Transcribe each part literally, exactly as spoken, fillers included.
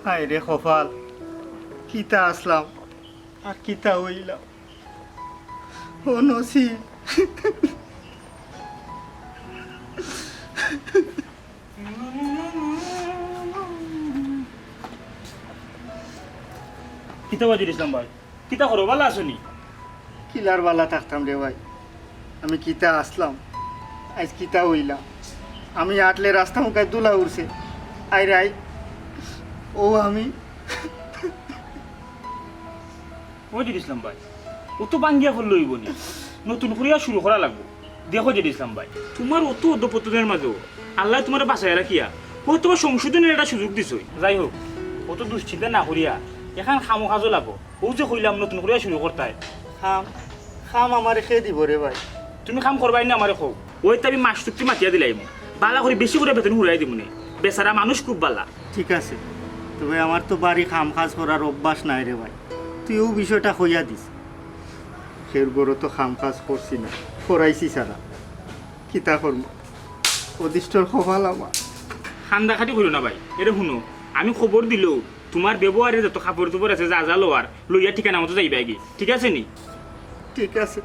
হায় রে কপাল, কিতা আছলাম আর কিতা অইলাম। ও নসিব। কিতা ওয়াজির ইসলাম ভাই? কিতা করো, ভালা আছো নি? কিলার ভালা থাকতাম রে ভাই, আমি কিতা আছলাম, আইজ কিতা অইলাম। আমি আটলে রাস্তা মুখায় ধুলা উড়ছে, আইরে আই, ও আমি। ওয়াজির ইসলাম ভাই, অতো ভাঙ্গিয়া পড়লে অইবো নি, নতুন করিয়া শুরু করা লাগবো। দেখো জেড ইসলাম ভাই, তুমার অতো অধঃপতনর মাজেও আল্লায় তুমারে বাচাইয়া রাখিয়া অউ তুমার সংশোধনর একটা সুযোগ দিছইন। যাই হউক, অতো দুশ্চিন্তা না করিয়া এখান কামো কাজো লাগো। অউ যে কইলাম নতুন করিয়া শুরু করতায়। কাম, কাম আমারে কে দিবো রে ভাই? তুমি কাম করবায় নি আমারে কও, অউ তো আমি মাস চুক্তি মাতিয়া দিলাইমু, ভালা করি বেশি করি বেতন হুরাই দিমুনে। বেচারা মানুষ খুব ভালা। ঠিক আছে, তবে আমার তো বাড়ি কাম কাজ করার অভ্যাস নাই রে ভাই, তুই অউ বিষয়টা কইয়া দিস। কেউর ঘরো তো কাম কাজ করছি না, করাইছি ছাড়া। কিতা করমু? অদৃষ্টর কপাল আমার। কান্দাকাটি করিও না ভাই, এরে হুনো, আমি খবর দিলেউ তুমার ব্যবহারে যত কাপড়-চোপড় আছে, যা যা লওয়ার, লইয়া ঠিকানা মতো যাইবায়গি, ঠিক আছে নি? ঠিক আছে।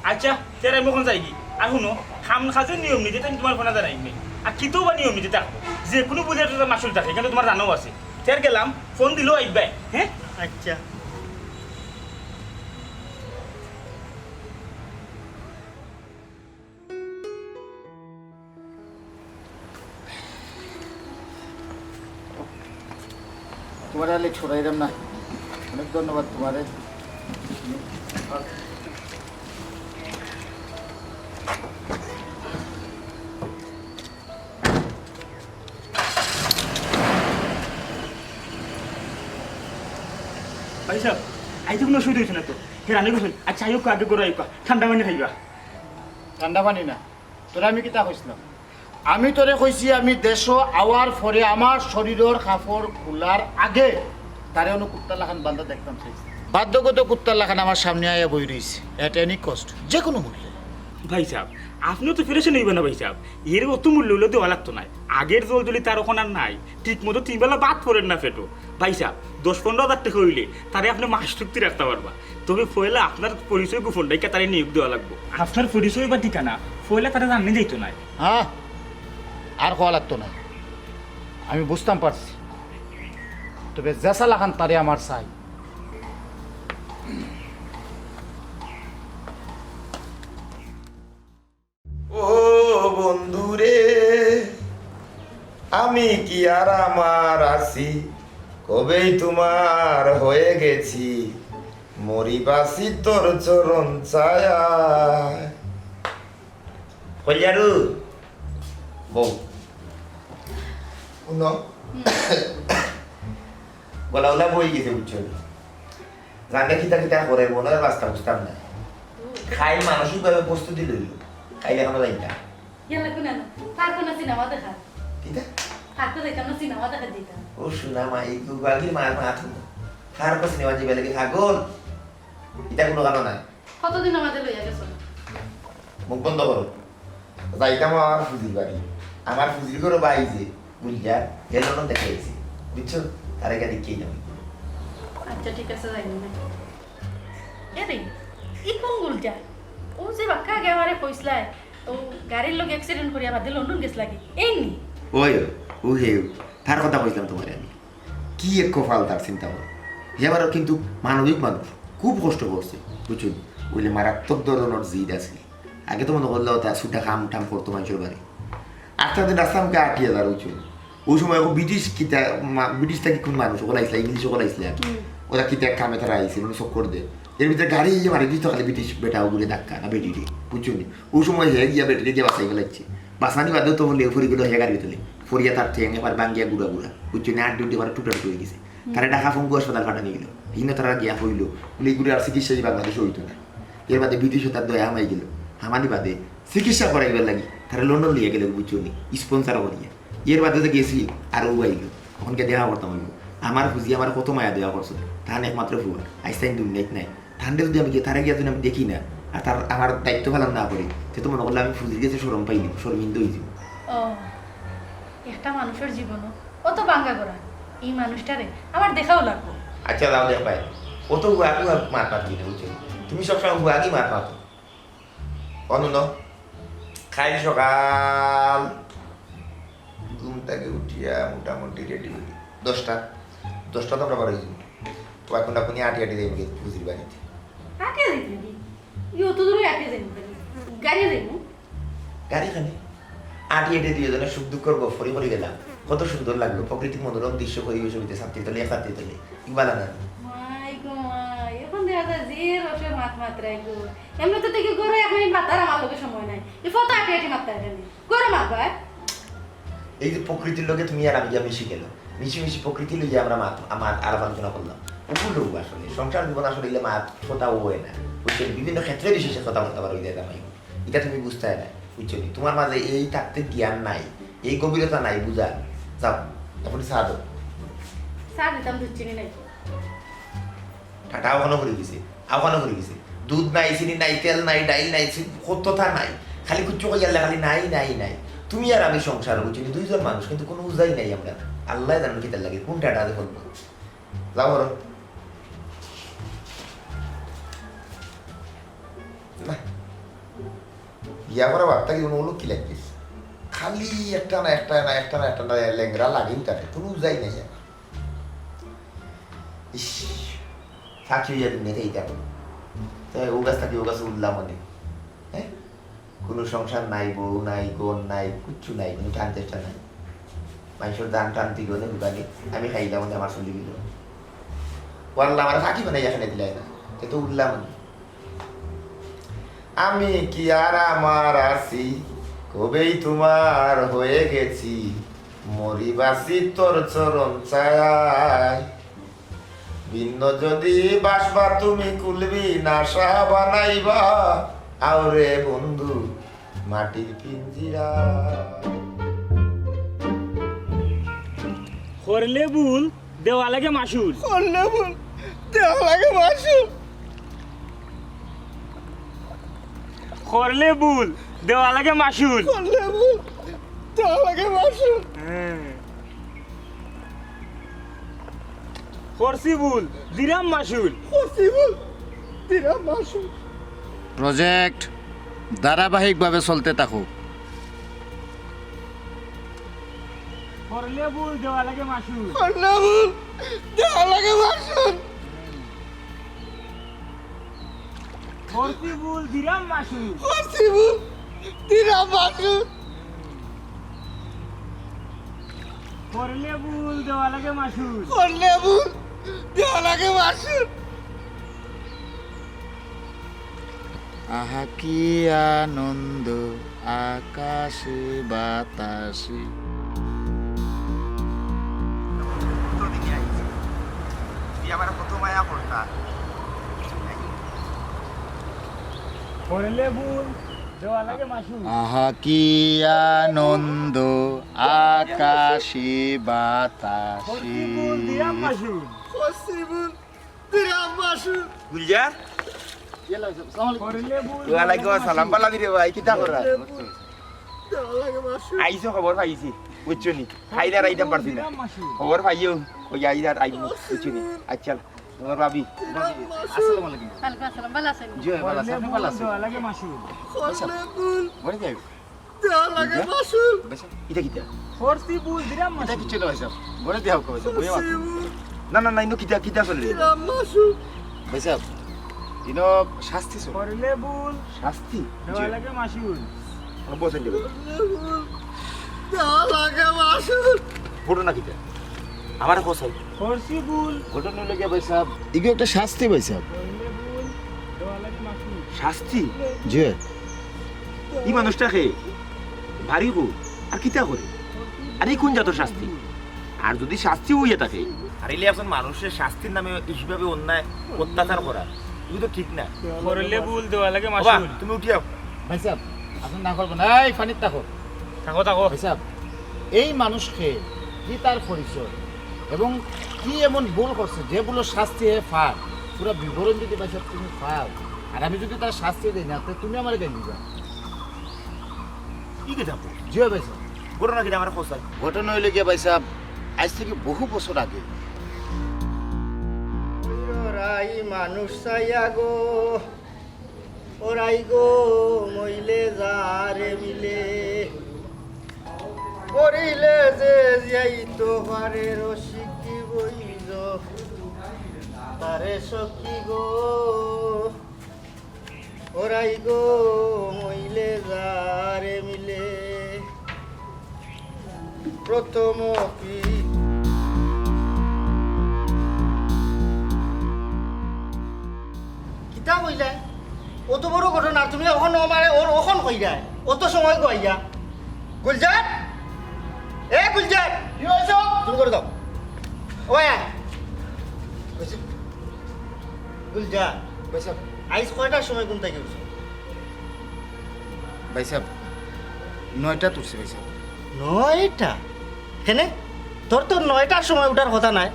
আইচ্ছা, তে আমি অখন যাইগি। আর হুনো, কাম কাজর নিয়ম নীতি তো আমি তুমারে ফোনো জানাইমু নে। আর কিতাও বা নিয়ম নীতি থাকবো, যেকুনু বুঝে তো মাসুল থাকে, ইখান তো তুমার জানাও আছে। তে গেলাম, ফোন দিলেউ আইবায়, হে? আইচ্ছা। তুমারে আর ছড়াইরাম না, অনেক ধন্যবাদ তুমারে। ভাইসাব, আইতে কুনু অসুবিধা অইছে না তো? হে রানি গোসল, আইচ্ছা, আইউক্কা, আগে ঘরো আইউক্কা, ঠান্ডা পানি খাইবা। ঠান্ডা পানি না, তোরে আমি কিতা কইছলাম? আমি তোরে কইছি, আমি দেশো আওয়ার পরে আমার শরীরর কাপড় খুলার আগে তারে অনো কুত্তার লাখান বান্ধা দেখতাম চাইছি। বাধ্যগত কুত্তার লাখান আমার সামনে আইয়া বই রইছে, at any cost, যেকুনু মূল্যে। ভাইসাব, আপনেও তো পেরেশান অইবা না ভাইসাব, এর অত মূল্য অইলে দেওয়া লাগতো নায়। আগের জলজলি তার অখন আর নাই, ঠিক মতো তিন বেলা ভাত পড়ের না পেটো। ভাইসাব, দশ পনরো হাজার টেকা অইলে তারে আপনে মাস চুক্তি রাখতা পারবা। তবে পয়লা আপনার পরিচয় গোপন রাখিয়া তারে নিয়োগ দেওয়া লাগবো। আপনার পরিচয় বা ঠিকানা পয়লা তারে জানানি যাইতো নায়। হ্যাঁ, আর কওয়া লাগতো নায়, আমি বুঝতাম পারছি। তবে যেছা লাখান তারে আমার চাই। ও বন্ধুরে, আমি কি আর আমার আছি, কবেই তুমার হয়ে গেছি, মরি বাঁচি তোর চরণ ছায়ায়। কইলারু, বউ, হুনো, গলা উলা বই গেছে, বুঝছো নি? জানে কিতা কিতা করে, মনে অয় রাস্তা বুঝতাম না। খাইল মানসিকভাবে প্রস্তুতি লইল, খাইল এখনো যাই না। ইয়াল্লা, কুন আনো? তার কুন সিনেমা দেখা? কিতা? তার তো দেখতাম না, সিনেমা দেখা দিতাম। ও সোনা মা, এই দুবাগি মার মা তুমি। তার কো সিনেমা যাইবার লাগি পাগল? ইতা কুনু কানো নাই। কতদিন আমারে লইয়া গেছো না? মুখ বন্ধ করো। যাইতাম আমার ফুজির বাড়ি। আমার ফুজির ঘরো ভাই যে, বুঝলা, হে লন্ডন থাকি আইছে। বুঝছো? তারে গিয়া দেখিয়া আইতাম। আচ্ছা, ঠিক আছে, যাইমু নে। এরে, ই কুন গুলটা? অউ যে বাক্কা আগে আমারে কইছলায়, অউ গাড়ির লগে accident করিয়া বাদে লন্ডন গেছলাগি। এই নি? ওই, ও হে, তার কথা কইছলাম তুমারে আমি। কি এক কপাল তার, চিন্তা করো। হে আবার কিন্তু মানবিক মানুষ, খুব কষ্ট করছে, বুঝছো নি? অইলে মারাত্মক ধরনর জিদ আছিল। আগে তো মনো করলে অতা ছুটা কাম টাম করতো মানষর বাড়ি। আস্তা দিন রাস্তার মুখে আটিয়া যার, বুঝছো নি? অউ সময় অখন ব্রিটিশ কিতা, মা-, ব্রিটিশ থাকি কুন মানুষ অকল আইছলা, ইংলিশ অকল আইছলা। হুম। অতা কিতা এক কামে তারা আইছে, মানে চক্কর দে। এর ভিতরে গাড়ি ইয়ে মারি দিতো খালি ব্রিটিশ বেটা অগুরে ধাক্কা না বেটিরে, বুঝছো নি? অউ সময় হে গিয়া বেটিরে গিয়া বাঁচাই ফালাইছে। বাঁচানি বাদেও তো লেউ পড়ি গেলো হে গাড়ির ভিতরে। পড়িয়া তার ঠ্যাং এবার ভাঙ্গিয়া গুড়া গুড়া। বুঝছো নি? আড্ডি উড্ডি এবার টুটা টুটি অই গেছে। হুম। তারে ঢাকা পঙ্গু হাসপাতাল পাঠানি গেলো। হিনো তারা গিয়া কইলো, বলে, "ইগুরে আর চিকিৎসা ই বাংলাদেশো অইতো না।" এর বাদে ব্রিটিশো তার দয়া হামাই গেলো। হামানি বাদে চিকিৎসা করাইবার লাগি তারে লন্ডন লইয়া গেলো, বুঝছো নি? Sponsor করিয়া। এর বাদে যে গেছি, আর অউ আইলো। অখন গিয়া দেখা করতাম অইবো। আমার ফুজি আমারে কত মায়া দয়া করছে। তান একমাত্র ফুয়া। আইজ তাইন দুনিয়াত নাই। তানরে যুদি আমি গিয়া, তারে গিয়া যুদি আমি দেখি না, আর তার, আমার দায়িত্ব পালন না করি, তে তো মনো করলে আমি ফুজির গেছে শরম পাইলিমু, শরমিন্দা অইযিমু। ও, একটা মানুষর জীবনও অত ভাঙ্গা গড়া, এই মানুষটারে আমার দেখাও লাগবো। আচ্ছা, যাও দেখবায়। অত হুয়াগি মাত মাত কিতা, বুঝছো? তুমি সবসময় হুয়াগি মাত মাতো। অনুন, কাইল সকাল ঘুম থাকি উঠিয়া মোটামুটি রেডি অই দশটা, দশটা তো আমরা বারোই যাইমু। তো এখন আপনি আটি আটি যাইমু গিয়া ফুজির বাড়িত। আটি যাইমু নাকি? ই অত দূরে আটি যাইমু কেনে? গাড়ি যাইমু। গাড়ি খানি আটি আটি দুইজনে সুখ দুঃখর গফ করি করি গেলাম। কত সুন্দর লাগলো, প্রাকৃতিক মনোরম দৃশ্য, পরিবেশ, হইতে ছাত্রী তলে, এক ছাত্রী তলে। ইকবাল আনার। মাই গো মাই, এখন দেখা যায় যে রসে মাত মাতরা গো। এমনে তো দেখি ঘরে এখন এই মাতার আমার লগে সময় নাই। এই ফটো আটি আটি মাততে আটি নি। ঘরে মাতবা, হ্যাঁ? এই যে প্রকৃতির লগে তুমি আর আমি গিয়া মিশি গেল, মিশি মিশি প্রকৃতি লইয়া আমরা মাত, আমার আলাপ আলোচনা করলাম। ওগুলো আসলে সংসার জীবন আসলে ইলে মাত কথা হয় না, বুঝছো? বিভিন্ন ক্ষেত্রে বিশেষে কথাবার্তা বার হয়ে যায় জামাই। এটা তুমি বুঝতে না, বুঝছো নি? তোমার মাঝে এই তাত্ত্বিক জ্ঞান নাই, এই গভীরতা নাই বুঝার। যাও, এখন চা দাও। চা দিতাম, দুধ চিনি নাই। ঠাটা ওখানে করে গেছে, ওখানে করে গেছে। দুধ নাই, চিনি নাই, তেল নাই, ডাইল নাই, চিনি কততা নাই। খালি কুচ্ছু কইয়ালে খালি নাই, নাই, নাই। তুমি আর আমি সংসার, বুঝছো নি? দুইজন মানুষ, কিন্তু কোনো উজাই নাই আমরা। আল্লাহ জানেন কিতার লাগে, কোন ঠাটা আছে বলবো। যাও করো। না। বিয়া করা বার্তা কি কোনো লোক কি লাগবে? খালি একটা না একটা না একটা না একটা না লেংড়া লাগেই থাকে, কোনো উজাই নাই আর। ইস, ফাঁকি হইয়া দুনিয়াতে এইটা করো। তো ও গাছ থাকি ও গাছে উঠলাম অনেক। হ্যাঁ? কোনো সংসার নাই, বউ নাই, ঘর নাই, কিচ্ছু নাই, কোনো টান চেষ্টা নাই। মানুষের ধান টান তুই গনে হুকানি, আমি খাইলাম অনেক আমার চলি গেল। ও আল্লাহ, আমার ফাঁকি বানাই এখানে দিলাই না, এ তো উঠলাম অনেক। আমি কি আর আমার আছি, কবেই তোমার হয়ে গেছি, মরি বাঁচি তোর চরণ ছায়ায়। ভিন্ন যদি বাসবা তুমি কুলবি নাশা বানাইবা, আওরে বন্ধু মাটির পিঞ্জিরা। করলে ভুল, দেওয়া লাগে মাসুল। করলে ভুল, দেওয়া লাগে মাসুল। করলে ভুল, দেওয়া লাগে মাসুল। করলে ভুল, দেওয়া লাগে মাসুল। হ্যাঁ। করছি ভুল, দিরাম মাসুল। করছি ভুল, দিরাম মাসুল। প্রজেক্ট ধারাবাহিকভাবে চলতে থাকুক। করলে ভুল, দেওয়া লাগে মাসুল। করলে ভুল, দেওয়া লাগে মাসুল। করছি ভুল, দিরাম মাসুল। করছি ভুল, দিরাম মাসুল। করলে ভুল, দেওয়া লাগে মাসুল। করলে ভুল, দেওয়া লাগে মাসুল। আহা কি আনন্দ আকাশে বাতাসে। কতদিনে আইছি। তুই আমার কত মায়া করতা। করলে ভুল, দেওয়া লাগে মাসুল। আহা কি আনন্দ আকাশে বাতাসে। করছি ভুল, দিরাম মাসুল। করছি ভুল, দিরাম মাসুল। গুলজার? করলে ভুল, ওয়ালাইকুম আসসালাম। ভালা দিরে ভাই, কিতা করা? আইছো, খবর পাইছি, বুঝছো নি? খাইলে আর আইতাম পারছি না। খবর পাইও, ওই আইজ আর আইবো, বুঝছো নি? আচ্ছা, তোমার ভাবি। আসসালামু আলাইকুম। ওয়ালাইকুম আসসালাম, ভালা আছেন? জি, ভালা আছি, আপনি ভালা আছেন? দেওয়া লাগে মাসুল। আচ্ছা, বলে যাই। দেওয়া লাগে মাসুল। আচ্ছা, এটা কিতা? করছি ভুল, দিরাম মাসুল। এটা কিচ্ছু না, ভাই সাহেব। বলে দেওয়া হবে, বইয়া মাত। না, না, না, ইনো কিতা, কিতা চলে? দিরাম মাসুল। ভাই সাহেব, ইনো শাস্তি চলে। করলে ভুল। শাস্তি? দেওয়া লাগে মাসুল। মানে বসেন যাবে। করলে ভুল। দেওয়া লাগে মাসুল। ঘটনা কিতা? আমার কথা। করছি ভুল। ঘটনা হইলো গিয়া ভাই সাহেব, ইগু একটা শাস্তি ভাই সাহেব। করলে ভুল, দেওয়া লাগে মাসুল। শাস্তি? জি। ই মানুষটা কে? বাড়ি কো? আর কিতা করে? আর ই কোন জাতর শাস্তি? আর যদি শাস্তি হইয়া থাকে, আর ইলে একজন মানুষের শাস্তির নামে এইভাবে অন্যায় অত্যাচার করা, ইগু তো ঠিক না। করলে ভুল, দেওয়া লাগে মাসুল। তুমি উঠিয়া। ভাই সাহেব, আপনি না করবেন। এই, পানিত থাকো। থাকো, থাকো। ভাই সাহেব, এই মানুষকে কি তার পরিচয় এবং কি এমন ভুল করছে যে ভুলর শাস্তি হে পার, পুরা বিবরণ যদি ভাই সাহেব তুমি পাও, আর আমি যদি তার শাস্তি দেই না, তে তুমি আমারে গাইল দিবা। কি কথা কও? জি ভাই সাহেব। ঘটনা কিতা আমারে কও চাই? ঘটনা হইলো গিয়া ভাই সাহেব, আইজ থাকি বহু বছর আগে। ওরাই মানুষ চাইয়া গো, ওরাই গো, মইলে যারে মিলে। করিলে যে যাইতো পারে রসিকি বইল, তারে সখী গো। ওরাই গো, মইলে যারে মিলে। প্রথম পি- কিতা কইলায়? অত বড় ঘটনা, তুমি অখন আমারে ওর অখন কইরায়? অত সময় কইয়া? গুলজার? এ গুলজার! কি অইছে? তুমি করে দাও। ওই আয়। গুলজার। ভাইসাব। আইজ কয়টার সময় ঘুম থাকি উঠছো? ভাইসাব, নয়টাত উঠছি ভাইসাব। নয়টা? কেনে? তোর তো নয়টার সময় উঠার কথা নায়।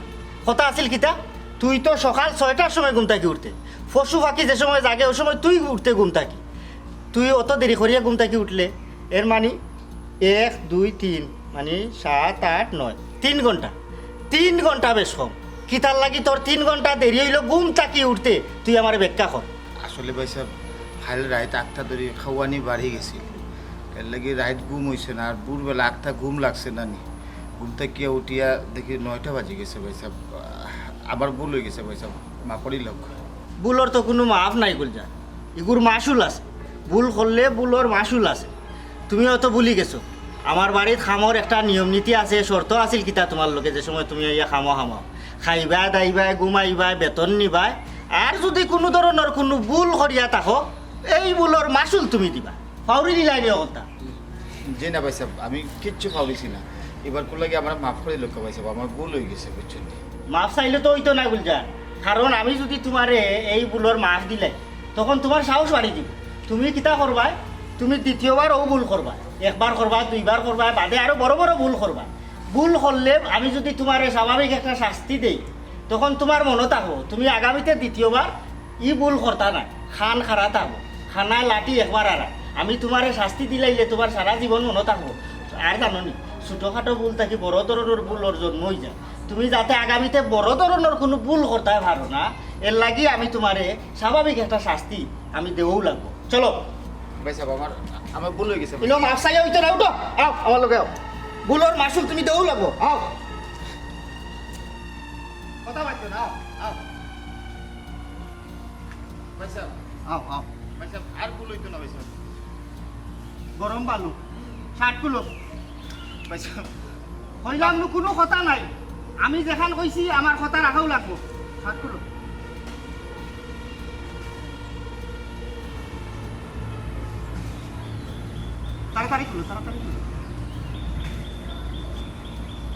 কথা আছিল কিতা? তুই তো সকাল ছয়টার সময় ঘুম থাকি উঠতে। পশু পাখি যে সময় জাগে, ওই সময় তুই উঠতে ঘুম থাকি। তুই অত দেরি করিয়া ঘুম থাকি উঠলে, এর মানি এক, দুই, তিন, মানি সাত, আট, নয়, তিন ঘন্টা। তিন ঘন্টা বেশ কম। কিতার লাগি তোর তিন ঘন্টা দেরি অইলো ঘুম থাকি উঠতে? তুই আমারে ব্যাখ্যা কর। আসলে ভাইসাব, কাইল রাইত আটটা ধরি খাওয়ানি বাড়ি গেছিল, এর লাগি রাইত ঘুম অইছে না, আর ভোরবেলা আটটা ঘুম লাগছে না নি। ঘুম থাকিয়া উঠিয়া দেখি নয়টা বাজি গেছে ভাইসাব। আমার ভুল অই গেছে ভাইসাব, মাফ করি লউক। ভুলর তো কুনু মাফ নাই গুলজার, ইগুর মাসুল আছে। ভুল করলে ভুলর মাসুল আছে। তুমি অত ভুলি গেছো। আমার বাড়িত কামর একটা নিয়ম নীতি আছে, শর্ত আছিল কিতা তুমার লগে, যে সময় তুমি আইয়া কামো কামাও, খাইবায় দাইবায়, ঘুমাইবায়, বেতন নিবায়। আর যুদি কুনু ধরনর কুনু ভুল করিয়া থাকো, এই ভুলর মাসুল তুমি দিবা। পাউরি দিলায় নি অখনতা? জি না ভাইসাব, আমি কিচ্ছু পাউরিছি না। ইবার কুন লাগি আমারে মাফ করি লউক্কা ভাইসাব, আমার ভুল অই গেছে, বুঝছইন নি? মাফ চাইলে তো অইতো না গুলজার, কারণ আমি যুদি তুমারে এই ভুলর মাফ দিলাই, তখন তুমার সাহস বাড়ি যিবো। তুমি কিতা করবায়? তুমি দ্বিতীয়বার অউ ভুল করবায়, একবার করবায়, দুইবার করবায়, বাদে আরো বড় বড় ভুল করবায়। ভুল করলে আমি যুদি তুমারে স্বাভাবিক একটা শাস্তি দেই, তখন তুমার মনো থাকবো তুমি আগামীতে দ্বিতীয়বার ই ভুল করতা নায়। কান খাড়া থাকবো, কানায় লাঠি একবার আড়া। আমি তুমারে শাস্তি দিলাইলে তুমার সারা জীবন মনো থাকবো। আর জানো নি, ছোটখাটো ভুল থাকি বড় ধরনর ভুলর জন্ম অই যায়। তুমি যাতে আগামীতে বড় ধরনর কুনু ভুল করতায় পারো না, এর লাগি আমি তুমারে স্বাভাবিক একটা শাস্তি আমি দেওয়াউ লাগবো। চলো। ভাইসাব, আমার, আমার ভুল অই গেছে। ইনো মাফ চাইয়া অইতো না, উঠো। আও, আমার লগে আও। ভুলর মাসুল তুমি দেওয়াউ লাগবো। আও। কথা মাতিও না, আও, আও। ভাইসাব। আও, আও। ভাইসাব, আর ভুল অইতো না ভাইসাব। গরম বালু, শার্ট খুলো। ভাইসাব। কইলাম নু, কুনু কথা নাই। আমি যেখান কইছি, আমার কথা রাখাউ লাগবো। শার্ট খুলো। তাড়াতাড়ি খুলো, তাড়াতাড়ি খুলো।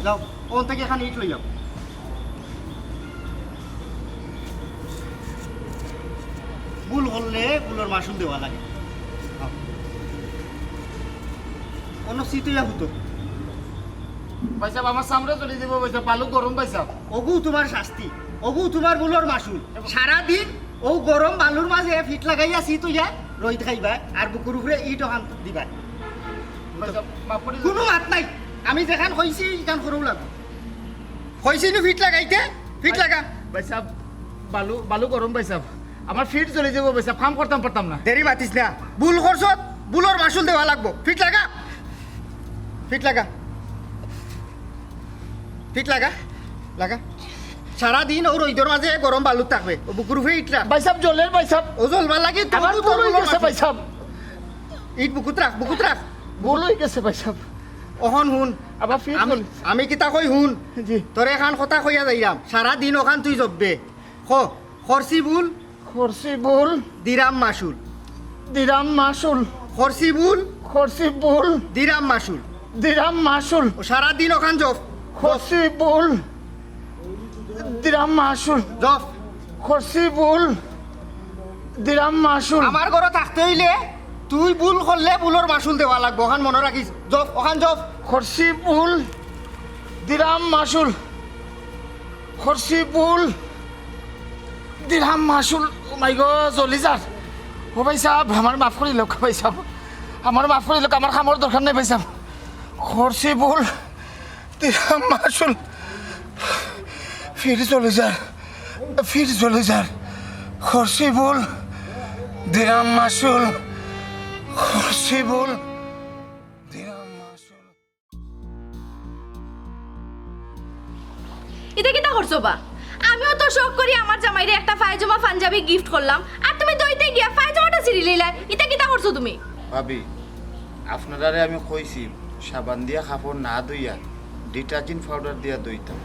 যাও, অন থাকি এখান ইট লই যাও। ভুল করলে ভুলর মাসুল দেওয়া লাগে। অনো সিট অইয়া হুতো। ভাইসাব, আমার চামড়া জ্বলি যিবো ভাইসাব, বালু গরম ভাইসাব। অগু তুমার শাস্তি, অগু তুমার ভুলর মাসুল। সারা দিন অউ গরম বালুর মাজে ফিট লাগাইয়া সিট অইয়া রইদ খাইবায়, আর বুকুর উপরে ইট অখান দিবায়। ভাইসাব, মাফ করি কুনু মাত নাই, আমি যেখান কইছি, ইখান করাউ লাগবো। কইছি নু ফিট লাগাইতে, ফিট লাগা। ভাইসাব, বালু, বালু গরম ভাইসাব। আমার ফিট জ্বলি যিবো ভাইসাব, কাম করতাম পারতাম না। দেরি মাতিস না। ভুল করছত, ভুলর মাসুল দেওয়া লাগবো। ফিট লাগা। ফিট লাগা। ফিট লাগা। লাগা। সারা দিন অউ রইদর মাজে গরম বালুত থাকবে। অউ বুকুর উপরে ইট রাখ। ভাইসাব, জ্বলের ভাইসাব। অউ জ্বলবার লাগি তো আমার অউ তোর ভুল অই ভুলর গেছে মাসুল। ভাইসাব। ইট বুকুত রাখ, বুকুত রাখ। ভুল অই গেছে ভাইসাব। অখন হুন। আবার ফিট আমি, জ্বলি। আমি কিতা কই হুন। জি। তোরে এখান কথা কইয়া যাইরাম। সারা দিন অখান তুই জববে। ক, খরচি ভুল। খরচি ভুল। দিরাম মাসুল। দিরাম মাসুল। খরচি ভুল। খরচি ভুল। দিরাম মাসুল। দিরাম মাসুল। অউ সারা দিন অখান জব। খরচি ভুল। দিরাম মাসুল। জব। খরচি ভুল। দিরাম মাসুল। আমার ঘরো থাকতে অইলে তুই ভুল করলে ভুলর মাসুল দেওয়া লাগবো। অখান মনো রাখিস। জব, অখান জব। খরচি ভুল। দিরাম মাসুল। খরচি ভুল। দিরাম মাসুল। ও মাই গো, জ্বলি যার। ও ভাইসাব, আমারে মাফ করি লউক ভাইসাব। আমারে মাফ করি লউক, আমার কামর দরকার নাই ভাইসাব। খরচি ভুল। দিরাম মাসুল। ফির চলে যার, ফির চলে যার। খরচি ভুল, দিরাম মাসুল। খরচি ভুল, দিরাম মাসুল। ইতা কিতা করছো বা? আমিও তো শখ করি আমার জামাইরে একটা পায়জামা পাঞ্জাবি গিফট করলাম, আর তুমি দইতে গিয়া পায়জামাটা ছিড়ি লইলায়। ইতা কিতা করছো তুমি? ভাবি, আপনারারে আমি কইছি সাবান দিয়া কাপড় না ধুইয়া ডিটারজেন্ট পাউডার দিয়া ধুইতাম।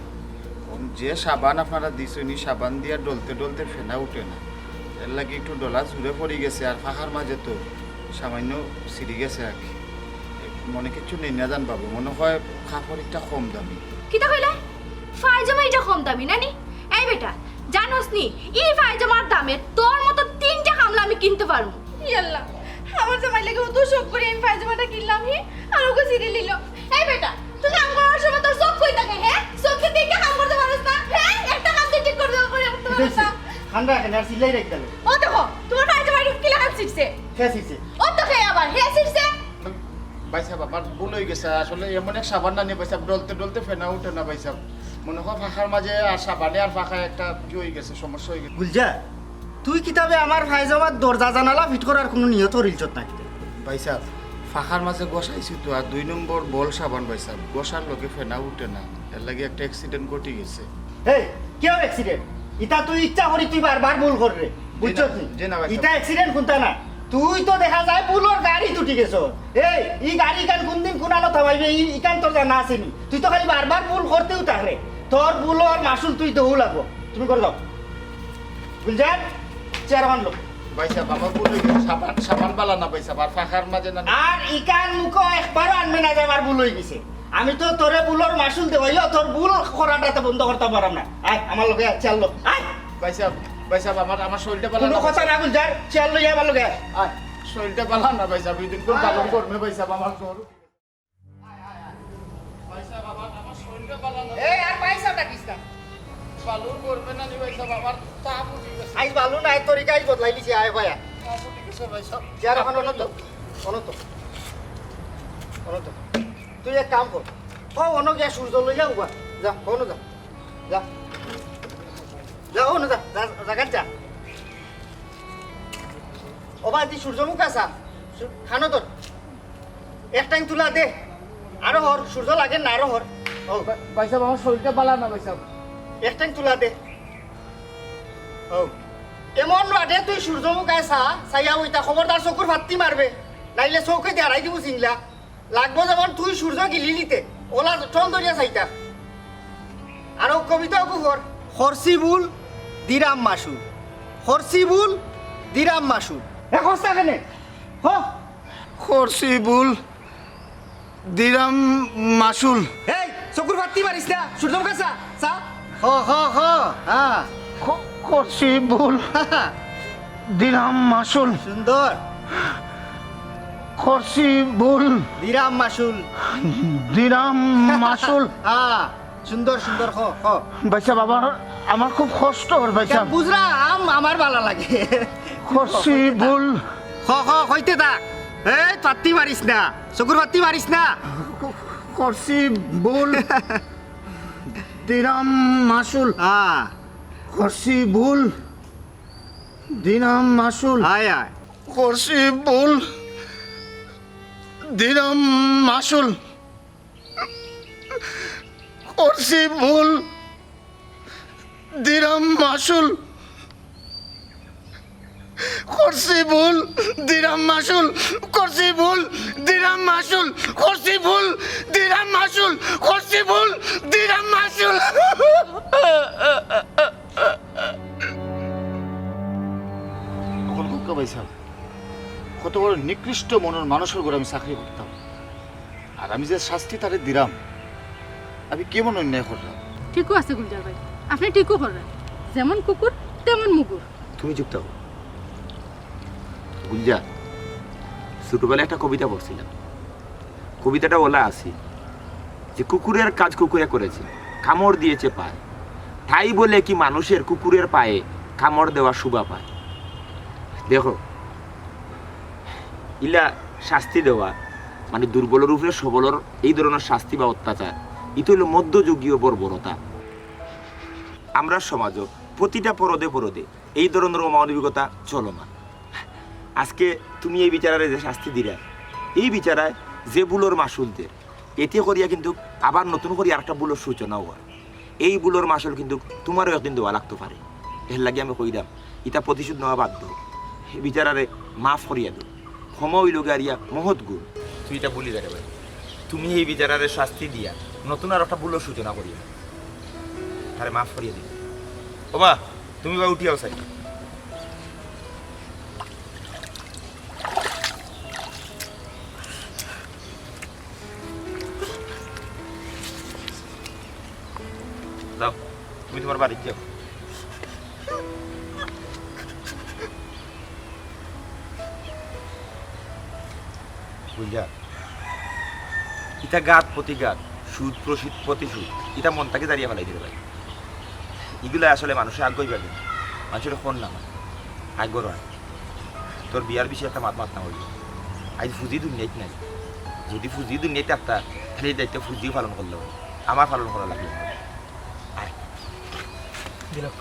অখন যে সাবান আপনারা দিছইন, ই সাবান দিয়া ডলতে ডলতে ফেনা উঠে না, এর লাগি একটু ডলা ঝুরে পড়ি গেছে, আর ফাঁকার মাঝে তো সামান্য ছিড়ি গেছে আর কি। মনে কিচ্ছু নেই না জান বাবু, মনে হয় কাপড় একটা কম দামি। কিতা কইলে? পায়জামা এটা কম দামি না নি? এই বেটা, জানোস নি, এই পায়জামার দামে তোর মতো তিনটা কামলা আমি কিনতে পারবো। ইয়াল্লা, আমার জামাই লাগে অত শখ করি আমি পায়জামাটা কিনলাম, হে, আর ওকে ছিড়ি নিল। এই বেটা, তুই কাম করার সময় তোর চোখ কই থাকে, হ্যাঁ? চোখে দেখে কাম করতে পারস না, হ্যাঁ? একটা কাম তুই ঠিক করে দেওয়া করে রাখতে পারস না। ঠান্ডা রাখেন আর চিল্লাই রাখি তাহলে। ও দেখো, তোমার পায়জামা কি লাগান ছিড়ছে? হে ছিড়ছে। ও তো হে আবার, হে ছিড়ছে। ভাই সাহেব, আমার ভুল হয়ে গেছে। আসলে এমন এক সাবান না নিয়ে ভাই সাহেব, ডলতে ডলতে ফেনা উঠে না ভাই সাহেব। মনে হয় ফাঁকার মাঝে আর সাবানে আর ফাঁকা একটা কি হয়ে গেছে, সমস্যা হয়ে গেছে। গুলজার, তুই কিতাবে আমার পায়জামার দরজা জানালা ফিট করার কোনো নিয়ত করিলছত না কিতা? ভাই সাহেব, ফাঁকার মাঝে ঘষাইছি তো, আর দুই নম্বর বল সাবান ভাই সাহেব, ঘষার লগে ফেনা উঠে না, এর লাগি একটা অ্যাক্সিডেন্ট ঘটি গেছে। এই, কিওর অ্যাক্সিডেন্ট? ইতা তুই ইচ্ছা করি তুই বারবার ভুল কররে, বুঝছস নি? জি না ভাই সাহেব। ইতা অ্যাক্সিডেন্ট কুনতা না, তুই তো দেখা যায় ভুলর গাড়িত উঠি গেছস। এই, ই গাড়ি ইখান কুনদিন কুনানো থামাইবে, ই, ইখান তোর জানা আছে নি? তুই তো খালি বারবার ভুল করতেউ থাকরে। তোর ভুলর মাসুল তুই দেওউ লাগবো। তুমি করে যাও। গুলজার, চেয়ার আনলো। ভাই সাহেব, আমার ভুল হয়ে গেছে। সাবান, সাবান বালা না ভাই সাহেব, আর ফাঁকার মাঝে না। আর ইখান মুখো একবারও আনবে না যে আমার ভুল হয়ে গেছে। আমি তো তোরে ভুলর মাসুল দেওয়াইও, তোর ভুল করাটা তো বন্ধ করতাম পারাম না। আয়, আমার লগে আয়, চেয়ার লো। আয়। ভাই সাহেব, ভাই সাহেব, আমার, আমার শরীরটা বালা কোনো না। কথা না, গুলজার, চেয়ার লইয়া আমার লগে আয়। আয়, শরীরটা বালা না ভাই সাহেব, এই দিন কোন আয়। পালন করবে ভাই সাহেব, আমার শরীর। ভাই সাহেব, আমার, আমার শরীরটা বালা না। এই, আর ভাই সাহেব ডাকিস না। বালুর করবে না নি ভাই সাহেব, আমার তাপ উঠে গেছে। আইজ বালু নাই, তরিকা আইজ বদলাই দিছি, আয় ভাইয়া। তাপ উঠে গেছে ভাই সাহেব। যা রে, অনো তো, অনো তো, অনো তো। তুই এক কাম কর, ও অনো গিয়া সূর্য লইয়া উবা, যা, অনো যা, যা, যা, অনো যা, যা, জাগাত যা। ও ভাই, তুই সূর্যমুখ আসা, সু-, খানো তোর। এক টাইম তুলা দে। আরো হর, সূর্য লাগে না, আরো হর। ও। ভাই, ভাই সাহেব, আমার শরীরটা বালা না, ভাই সাহেব। এক টাইম তুলা দে। ও। এমন রাডে তুই সূর্যমুখ আয় চা, চাইয়া ওইটা খবরদার চকুর ফাত্তি মারবে। নাইলে চৌকে দিয়ে আড়াই দিব চিংলা। লাগবো যেমন তুই সূর্য গিলি নিতে, ওলা টল ধরিয়া চাইতা। আর ও কবিতা অকু কর। খরচি ভুল, দিরাম মাসুল। খরচি ভুল, দিরাম মাসুল। এ খরচা কেনে? হ। খরচি ভুল, দিরাম মাসুল। এই, চকুর ফাত্তি মারিস না, সূর্যমুখ আসা, চা। হ, হ, হ, হ্যাঁ। খ-, খরচি ভুল, দিরাম মাসুল। সুন্দর। খরচি ভুল। দিরাম মাসুল। দিরাম মাসুল। হ্যাঁ, সুন্দর, সুন্দর, খ, খ। ভাই সাহেব, আমার, আমার খুব কষ্ট অর ভাই সাহেব। বুঝরা, আম-, আমার বালা লাগে। খরচি ভুল। খ, খ, কইতে থাক। এই, ফাত্তি মারিস না। চকুর ফাত্তি মারিস না। খরচি ভুল। দিরাম মাসুল। হ্যাঁ। খরচি ভুল। দিরাম মাসুল। আয়, আয়। খরচি ভুল। দিরাম মাসুল। খরচি ভুল। দিরাম মাসুল। খরচি ভুল। দিরাম মাসুল। খরচি ভুল। দিরাম মাসুল। খরচি ভুল। দিরাম মাসুল। খরচি ভুল। দিরাম মাসুল। অখন কউক্কা ভাই সাহেব, কত বড় নিকৃষ্ট মনর মানুষর ঘরো আমি চাকরি করতাম, আর আমি যে শাস্তি তারে দিরাম, আমি কেমন অন্যায় করলাম? ঠিকউ আছে গুলজার ভাই, আপনে ঠিকউ কররা। যেমন কুকুর, তেমন মুগুর। তুমি চুপ থাকো। গুলজার, ছোটবেলায় একটা কবিতা পড়ছিলাম। কবিতাটা অলা আছিল যে কুকুরের কাজ কুকুরে করেছে, কামড় দিয়েছে পায়ে, তাই বলে কি মানুষের কুকুরের পায়ে কামড় দেওয়া শোভা পায়? দেখো, ইলা শাস্তি দেওয়া, মানে দুর্বলর উপরে সবলর এই ধরনের শাস্তি বা অত্যাচার, ইটা অইলো মধ্যযুগীয় বর্বরতা। আমরার সমাজো প্রতিটা পরদে পরদে এই ধরনর অমানবিকতা চলমান। আজকে তুমি এই বেচারারে যে শাস্তি দিরায়, এই বেচারায় যে ভুলর মাশুল দের, এতে করিয়া কিন্তুক আবার নতুন করি আরেকটা ভুলর সূচনা অয়। এই ভুলর মাশুল কিন্তুক তুমারও একদিন দেওয়া লাগতো পারে। এরলাগি আমি কইরাম, ইতা প্রতিশোধ নেওয়া বাধ্য। এই বেচারারে মাফ করিয়া দেও। ক্ষমা অইলোগি আরিয়া মহৎ গুণ। তুই ইতা ভুলি যা রে ভাই। তুমি এই বেচারারে শাস্তি দিয়া নতুন আরেকটা ভুলর সূচনা করিও না। তারে মাফ করিয়া দিও। ওবা, তুমি বা উঠিয়াও চাই। যাও, তুমি তুমার বাড়িত যাও। বুঝলা? ইতা ঘাত প্রতিঘাত, সুদ প্রসিদ প্রতিশোধ, ইতা মন থাকি ঝাড়িয়া ফালাই দিও রে ভাই। ইগুলা আসলে মানুষে আগ্রহ পাবে, মানুষের ফোন নামা আগ্রহ হয়। তোর বিয়ার বিষয়ে একটা মাত মাত না অইল। আইজ ফুজি দুনিয়াত নাই, যদি ফুজি দুনিয়াত থাকতা, তাহলে এই দায়িত্ব ফুজিও পালন করলে অয়, আমার পালন করা লাগলো না। আয়। দিলাম।